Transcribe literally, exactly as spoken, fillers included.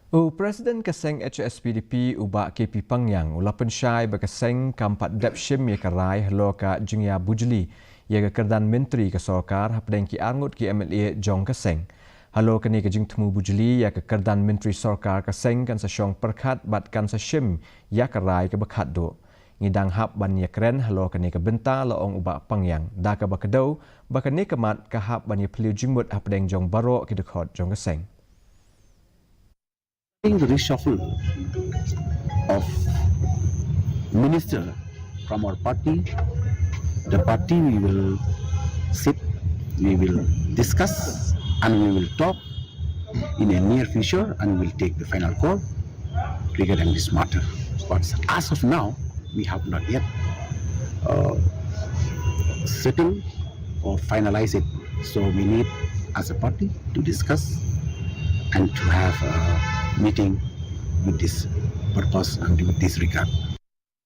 U President ka seng H S P D P u Bah K P Pangyang u la pynshai ba ka seng kam pat dep shim ïa ka rai halor ka jingïa bujli ïa ka kyrdan myntri ka sorkar hapdeng ki arngut ki M L A jong ka seng. Halor kane ka jingthmu bujli ïa ka kyrdan myntri sorkar, ka seng kan sa shong pyrkhat bad kan sa shim ïa ka rai kaba khatduh. Ngi dang hap ban ïakren halor kane ka bynta, la ong u Bah Pangyang, da kaba kdew ba kane ka mat ka hap ban ïaphylliew jingmut hapdeng jong baroh ki dkhot jong ka seng. During the reshuffle of minister from our party, the party we will sit, we will discuss and we will talk in a near future and we will take the final call regarding this matter. But as of now, we have not yet uh, settled or finalized it. So we need as a party to discuss and to have a meeting with this purpose and with this regard.